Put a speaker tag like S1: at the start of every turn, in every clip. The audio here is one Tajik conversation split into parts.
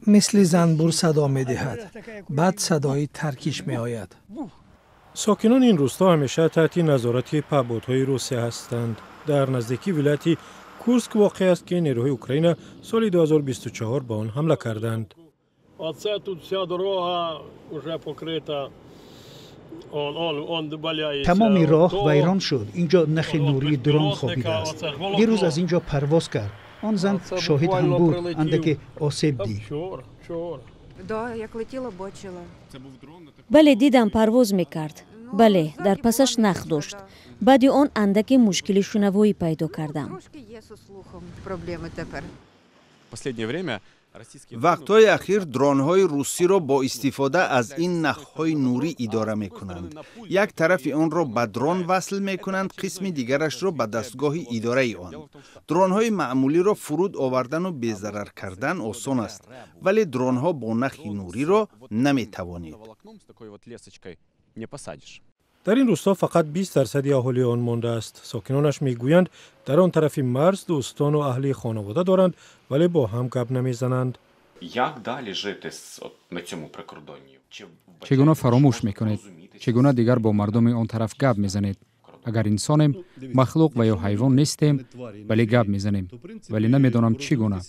S1: Мисли занбур садо медиҳад, баъд садои таркиш меояд.
S2: Сокинони ин рӯсто ҳамеша таҳти назорати паҳбодҳои Русия ҳастанд. Дар наздикии вилояти Курск воқеъ аст, ки нерӯҳои Украина соли 2024 ба он ҳамла карданд.
S3: Оце тут вся дорога уже покрита.
S4: Тамоми роҳ вайрон шуд. Ин ҷо нахи нурии дрон хобидааст. Дирӯз аз ин ҷо парвоз кард. Он зан шоҳид ҳам буд, андаке осеб дид.
S5: Бале, дидам, парвоз мекард. Бале, дар пасаш нах дошт. Баъди он андаке мушкили шунавоӣ пайдо кардам.
S6: Вақтҳои ахир дронҳои русиро бо истифода аз ин нахҳои нурӣ идора мекунанд. Як тарафи онро ба дрон васл мекунанд, қисми дигарашро ба дастгоҳи идораи он. Дронҳои маъмулиро фуруд овардану безарар кардан осон аст, вале дронҳо бо нахи нуриро наметавонед.
S2: Дар ин рӯсто фақат 20 дарсади аҳолии он мондааст. Сокинонаш мегӯянд, дар он тарафи марз дӯстону аҳли хонавода доранд, вале бо ҳам гап намезананд.
S7: Чӣ гуна фаромӯш мекунед? Чӣ гуна дигар бо мардуми он тараф гап мезанед? Агар инсонем, махлуқ ва ё ҳайвон нестем, вале гап мезанем, вале намедонам чӣ гуна.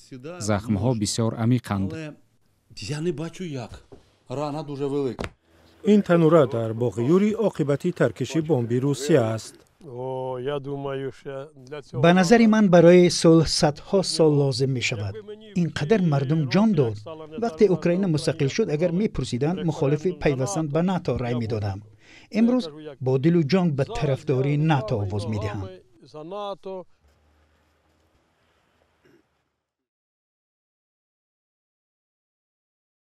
S7: Захмҳо бисёр амиқанд.
S2: Ин танура дар боғи Юрий оқибати таркиши бомби Русия аст.
S4: Ба назари ман, барои сулҳ садҳо сол лозим мешавад. Ин қадар мардум ҷон дод. Вақте Украина мустақил шуд, агар мепурсиданд, мухолифи пайвастан ба НАТО рай медодам. Имрӯз бо дилу ҷон ба тарафдории НАТО овоз медиҳам.